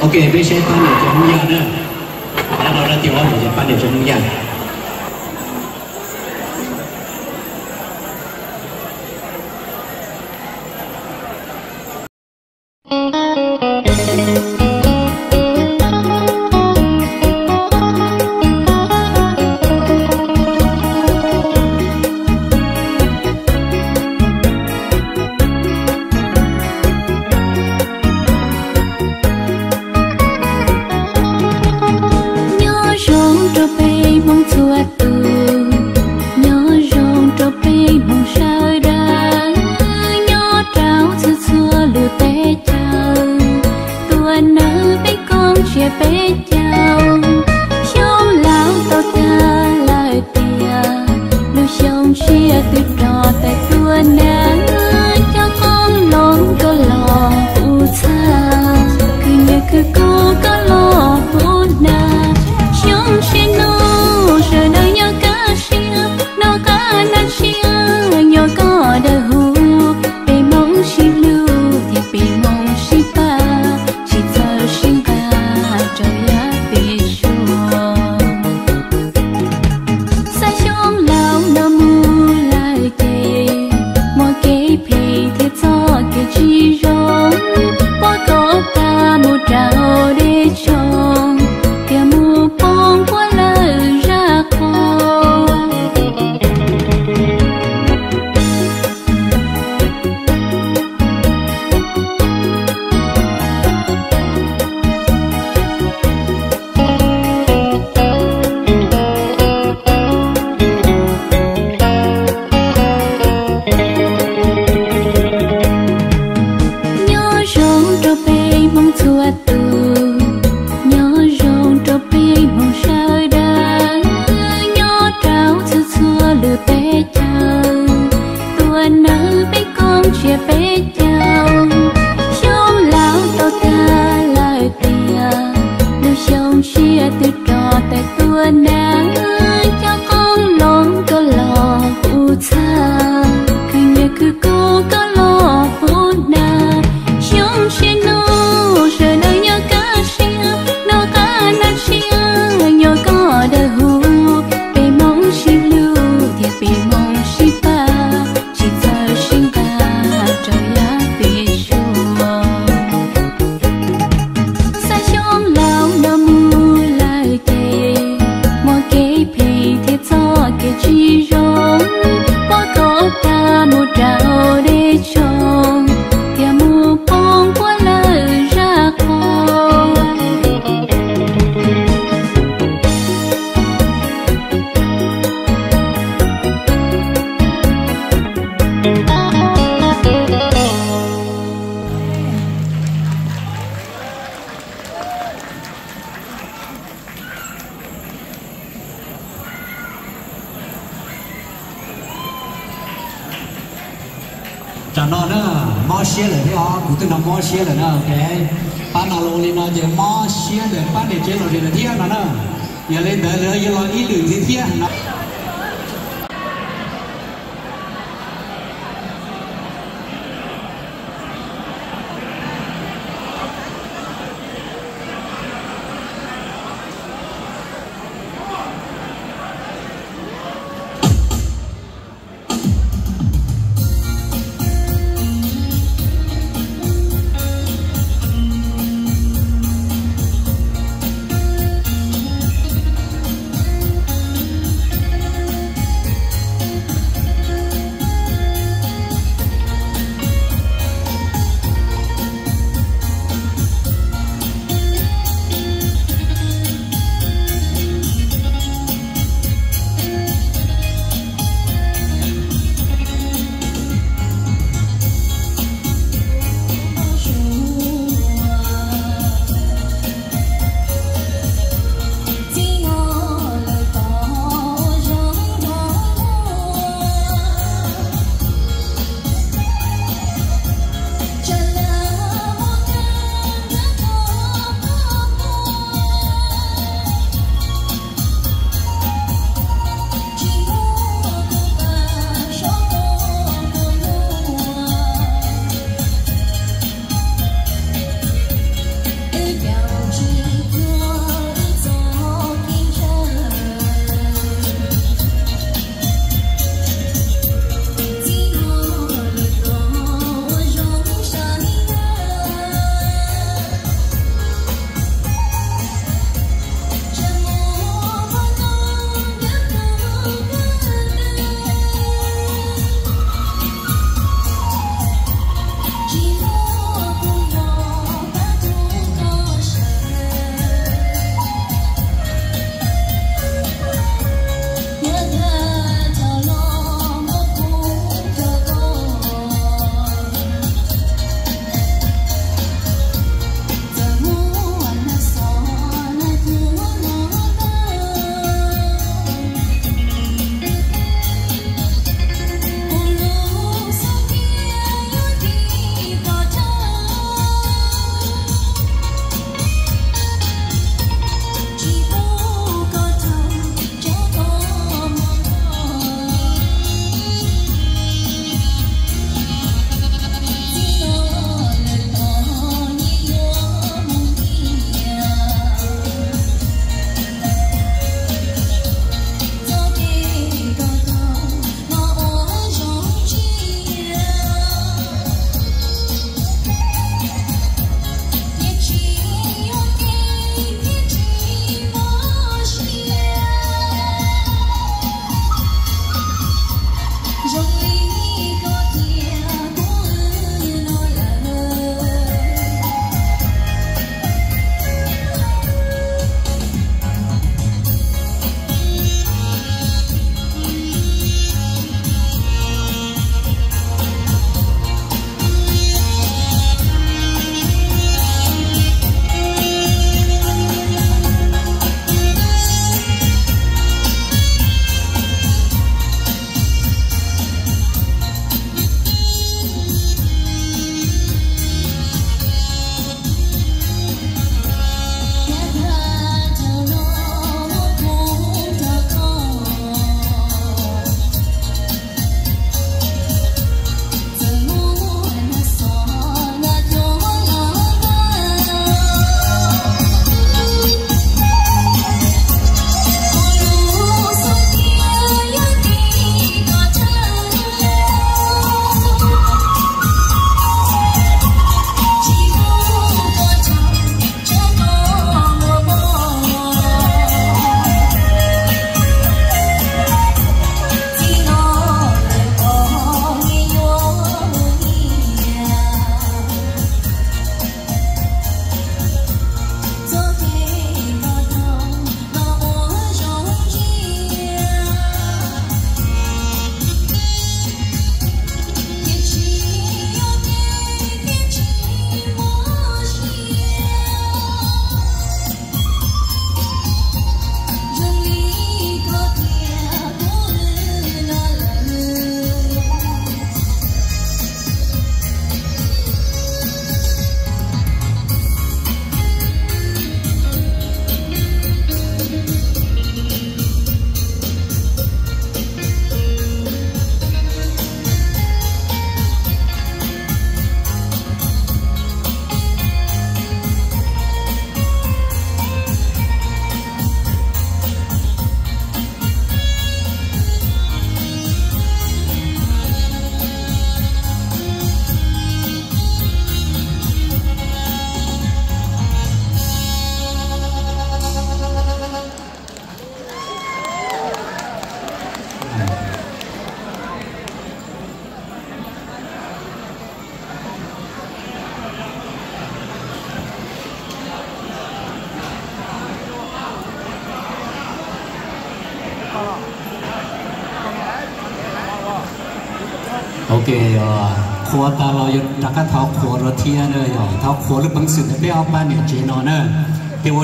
Ok, peb saib pab niam tsev Hmoob Yaj na. Pab no dab tsi ua ces pab niam tsev Hmoob Yaj. Nyob zoo rau peb Hmoob txhua tus, nyob zoo rau peb Hmoob sawv daws, nyob rau txhua txhua lub teb chaws, tuaj nawb peb koom tsiab peb caug. Xyoo laus tau tag lawm tiag, lub xyoo tshiab twb rov tawm tuaj nawb, cov qoob loo koj los puv txhab, khwv nyiaj khwv kub koj los puv nag. Xyoo tshiab no sawv daws nyob kaj siab, noj qab hnav tshiab nyob koj dawb huv, peb Hmoob sib hlub thiab peb Hmoob sib pab, tsis txawj sib nqa rau yav peb suab. Xav xyoo laus no mus lawm ces muaj kev phem thiab txoj kev tsis zoo, puab koj tag mus rau deb tsoo, thiaj mus poob puab lawm zaj qhua. Nyob zoo rau peb Hmoob txhua tus, nyob zoo rau peb Hmoob sawv daws, nyob rau txhua txhua lub teb chaws, tuaj nawb peb koom tsiab peb caug. Xyoo laus tau tag lawm tiag, lub xyoo tshiab twb rov tawm tuaj nawb, cov qoob loo koj los puv txhab, khwv nyiaj khwv kub koj los puv nag. Xyoo tshiab no sawv daws nyob kaj siab, noj qab hnav tshiab nyob koj dawb huv, peb Hmoob sib hlub thiab peb Hmoob sib pab, tsis txawj sib nqa rau yav peb suab. Xav xyoo laus no mus lawm ces muaj kev phem thiab txoj kev tsis zoo, puab koj tag mus rau deb tsoo, thiaj mus poob puab lawm zaj qhua. Tam no na, mob siab lawm thiab os, kuv twb no mob siab lawm na, ok. Pab no los ua li no ces mob siab ntawm pab niam tsev los sis lawm thiab no na. Yog li ntawd lawv yuav los ib lwm ntxiv thiab no. Ok, qhuav tas los yuav rov qab thov qhuav dua thiab na, yog thov qhuav lub peev xwm ntawm peb ob pab niam tsev no na.